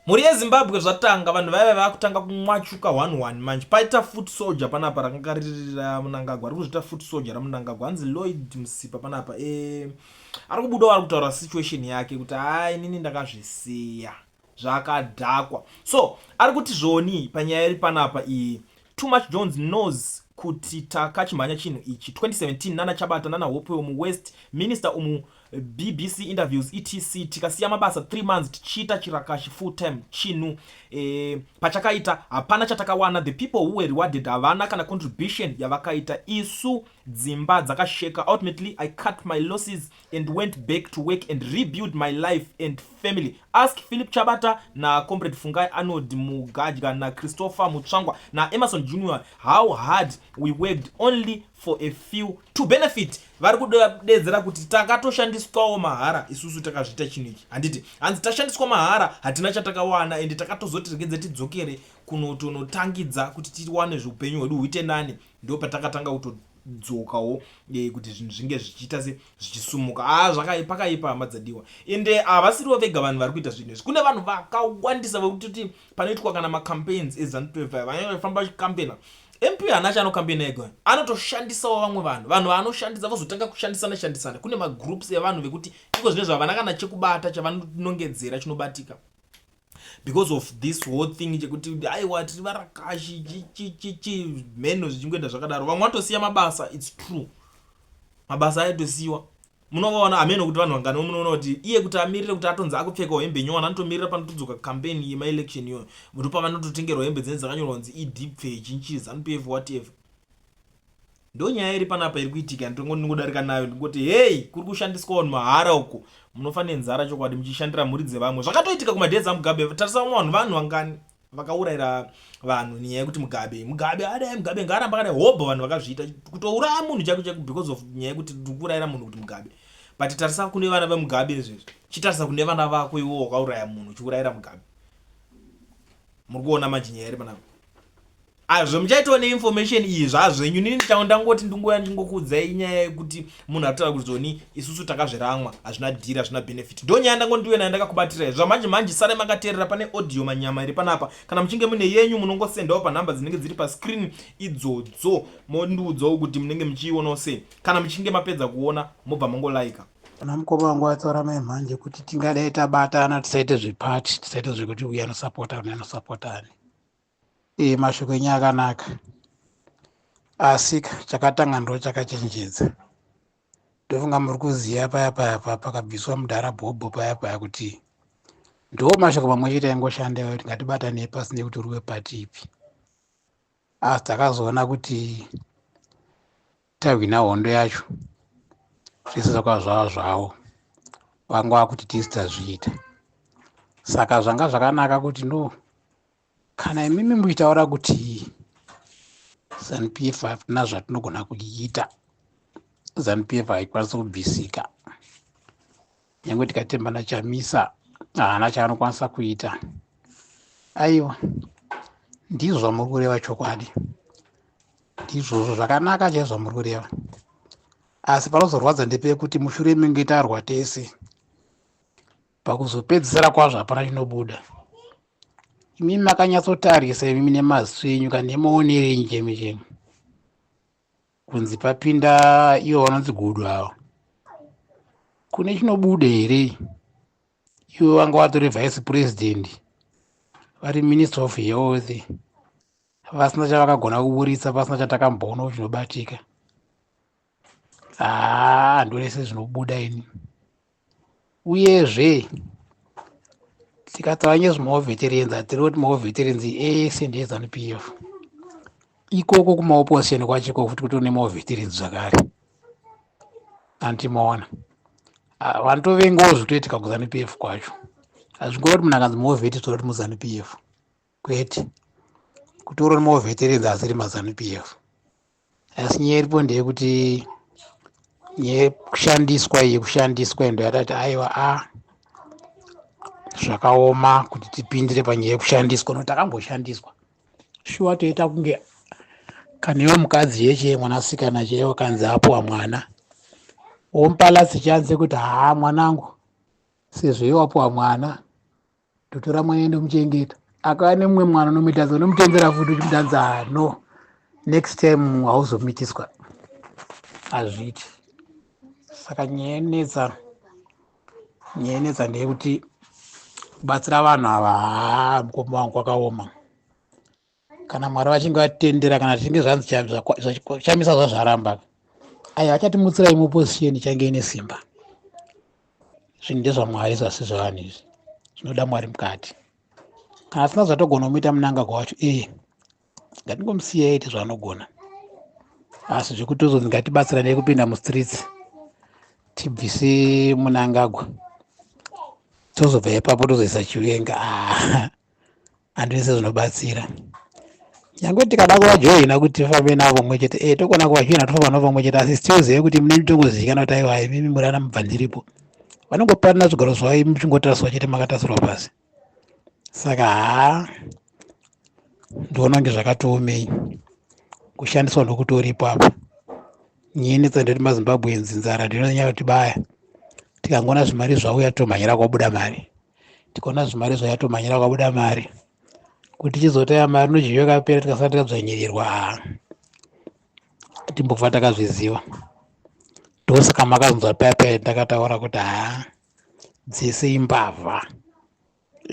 Mhuri yeZimbabwe, zvatanga. Vanhu vaiva vakutanga kumwachuka 11. Manje paita foot soldier panapa rakanga riri raMunangagwa, riri kuzviita foot soldier raMunangagwa, hanzi Lloyd Musipa panapa. Ari kubudawo, ari kutaura situation yake kuti hai, inini ndakazvisiya zvakadhakwa. So ari kuti zvoni panyaya iri panapa iyi, Too Much Jones knows kuti takachimhanya chinhu ichi 2017 nana Chabata nana Hopewell muWest Minister umu, BBC interviews, etc. Tikasiya mabasa 3 months tichiita chirakashi full time. Chinhu pachakaita hapana chatakawana. The people who were rewarded havana kana contribution yavakaita. Isu dzimba dzakasheka. Ultimately I cut my losses and went back to work and rebuild my life and family. Ask Philip Chabata naComrade Fungai Arnold Mugadya naChristopher Mutsvangwa naEmerson Junior how hard we worked only for a few to benefit. Vari kudedzera kuti takatoshandiswawo mahara isusu takazviita chinhu ichi, handiti? Hanzi tashandiswa mahara, hatina chatakawana, ende takatozoti regedze tidzokere kunotonotangidza kuti tiwane zveupenyu hwedu huite nani. Ndo patakatanga kutodzokawo kuti zvinhu zvinge zvichiita se zvichisumuka. A, pakaipa, hama dzadiwa. Ende havasiriwo vega vanhu vari kuita zvinhu izvi. Kune vanhu vakawandisa vekutoti panoitwa kana macampaigns eZANU PF, vanofamba vachicampaigna. MP haana chaanocampaigna ega, anotoshandisawo vamwe vanhu. Vanhu vaanoshandisa vozotanga kushandisana shandisana. Kune magroups evanhu vekuti iko zvine zvavana kana chekubata chavanonongedzera chinobatika because of this whole thing chekuti aiwa, tiri varakashi, chichichichi, mheno, zvichingoenda zvakadaro. Vamwe vatosiya mabasa. It's true, mabasa aitosiyiwa. Munovaona hameno kuti vanhu vangani. Munoona kuti iye kuti amirire kuti atonzi akupfekawo hembe nyowani, anotomirira panotodzoka campaign yemaelection iyoyo, ndo pavanototengerwa hembe dzinenge dzakanyorwa kunzi ED pfe chinchi ZANU PF, whatever. Ndo nyaya iri panapa iri kuitika. Ndingodarika nayo, ndingoti hei, kuri kushandiswa vanhu mahara uko. Munofa nenzara chokwadi muchishandira mhuri dzevamwe. Zvakatoitika kumadhezi aMugabe. Tarisa vamwe vanhu, vanhu vangani vakaurayira vanhu nenyaya yekuti Mugabe, Mugabe adai, Mugabe ngaaramba akadai. Hobho, vanhu vakazviita kutouraya munhu chaiko chaiko because of nyaya yekuti tiri kuurayira munhu kuti Mugabe. But tarisa kune vana veMugabe izvezvi, chitarisa kune vana vako iwo wakauraya munhu uchiurayira Mugabe. Muri kuona manje nyaya iri panapa? Azvo muchaitawo neinformation iyi zvazvenyu. Nini ndangoti ndingoya ndingokuudzai nyaya yekuti munhu ari kutaura kuti zoni isusu takazviramwa, hazvina dhiri, hazvina benefit. Ndo nyaya ndangondiwe nayo ndakakubatirai zvamanje manje. Sare makateerera, pane audio manyama iri panapa. Kana muchinge mune yenyu, munongosendawo panhamba dzinenge dziri pascreen idzodzo, mondiudzawo kuti munenge muchiionawo sei. Kana muchinge mapedza kuona, mobva mangolaika. Kana mukoma wangu ataura mai mhanje kuti tingadai tabatana, tisaite zvepati, tisaite zvekuti uyu anosapota, uyu anosapotani. Mashoko enyu akanaka, asi chakatanga ndo chakachenjedza. Ndofunga muri kuziva paya paya pakabviswa mudhara Bhobho paya paya kuti ndo mashoko mamwe chete aingoshanda kuti ngatibatanei pasine kuti uri wepati ipi. Asi takazoona kuti tahwina hondo yacho, zvese zvakava zvava zvavo, vanga vakuti tisi tazviita. Saka zvanga zvakanaka kuti no, kana imimi muchitaura kuti ZANU PF hatina zvatinogona kuiita, ZANU PF haikwanisi kubvisika, nyange tikatemba naChamisa haana chaanokwanisa kuita, aiwa, ndizvo zvamuri kureva chokwadi. Ndizvozvo zvakanaka chaizvo zvamuri kureva. Asi panozorwadza ndepekuti mushure menge tarwa tese, pakuzopedzisira kwazvo hapana chinobuda. Imimi makanyatsotarisa imimi nemaziso enyu kana nemaonero enyu cheme cheme, kunzi papinda ivo vanonzi gudu ava, kune chinobuda here? Ivo vanga vatori vice president, vari minister of health, vasina chavakagona kuburitsa, pasina chatakamboona chinobatika. Haa, handionese zvinobuda ini. Uyezve tikataura nezvemawar veterans, hatiri kuti mawar veterans ese ndeeZANU PF. Ikoko kumaopposition kwacho iko futi kuti une mawar veterans zvakare, andimaona vanotovengawo zvikutoitika kuZANU PF kwacho. Hazvingori kuti munhu akanzi muwar vet toda kuti muZANU PF, kwete. Kutori nemawar veterans asiri maZANU PF. Asi nyaya iripo ndeyekuti nyaya yekushandiswa iyi, yekushandiswa ndo yatati aiwa, a, zvakaoma kuti tipindire panyaya yekushandiswa, nokuti takamboshandiswa shuwa. Toita kunge kana iwe mukadzi yeche mwanasikana chaiwo kanzi apuwa mwana, womupa last chance kuti haa, mwanangu, sezvo iwe wapuwa mwana. Ndotora mwana ndomuchengeta. Akava nemumwe mwana unomuita se unomutenzera futi uchimutanza ah, no next time hauzomitiswa, hazviiti. Saka nyaya inetsa, nyaya inetsa ndeyekuti kubatsira vanhu ava, haa, mukoma wangu, kwakaoma. Kana Mwari vachinge vatendera, kana zvichinge zvanzi Chamisa zvazvaramba, aya achatimutsira imwe opposition ichange ine simba. Zvinhu ndezvaMwari, zvasi zvevanhu izvi, zvinoda Mwari mukati. Kana asina zvatogona kumuita Munangagwa wacho, ee, ngatingomusiya aite zvaanogona. Asi zvekutozonzi ngatibatsiranei kupinda mustreets tibvise Munangagwa, tozobva ipapo tozoisa Chiwenga, ah, handisi zvinobatsira. Nyange tikada kuvajoina kuti tifambe navo pamwe chete, e, togona kuvajoina, tofamba navo pamwe chete, asi tinozive kuti mune mitongozivikanwa kuti aiwa, imimi muri ana mubvandiripo. Vanongopanana zvigaro zvavo, imi muchingotariswa chete, makatasirwa pasi. Saka haa, ndoona kunge zvakatoomei, kushandiswa ndokutoripo apa. Nyaya ndoti maZimbabweans nzara ndinonyanya kutibaya. Tikangoona zvimari zvauya, tomhanyira kwabuda mari. Tikaona zvimari zvauya, tomhanyira kwabuda mari. Kuti tichizotaya mari inodyiwa yakapera, tikasara takadzvanyirirwa, haa, timbobva takazviziva. Ndosaka makazonzwa paya paya ndakataura kuti haa, dzese imbavha.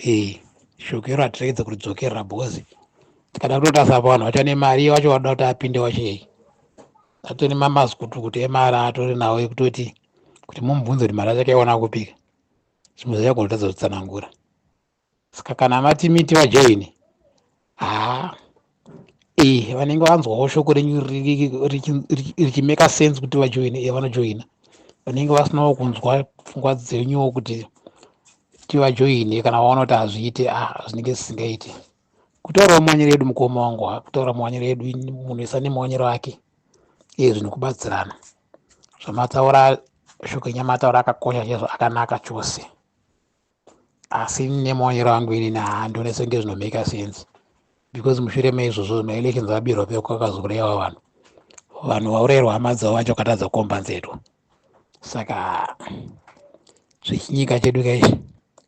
E, shoko iro hatiregedze kuridzokerera, because tikada kutotarisa pavanhu vacho vane mari vacho, vanoda kuti apinde wachei, atori mamazikutukutu emari atori nawo, ekutoti kuti mumubvunze kuti mari yacho akaiwana kupika, zvimwe zvachagona kutadza kutsanangura. Saka kana mati miti vajoini, haa, e, vanenge vanzwawo shoko renyu richimeka sense kuti vajoine, e, vanojoina. Vanenge vasinawo kunzwa pfungwa dzenyuwo kuti tivajoine, kana vaona kuti hazviite, ah, zvinenge zvisingaiti. Kutaurawo maonero edu, mukoma wangu, kutaura maonero edu, munhu wese ane maonero ake. Iye zvinhu kubatsirana. Zvamataura, shoko enyu amataura akakosha chaizvo, akanaka chose. Asi nemaonero angu inini, handione senge zvinomeka sense, because mushure meizvozvo maelections abirwa pe, kwakazourayiwa vanhu, vanhu vaurayirwa hama dzavo vacho vakatadza kukombanzetwa. Saka zvechinyika chedu kaizvi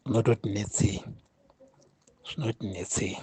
zvinototinetsei, zvinotinetsei.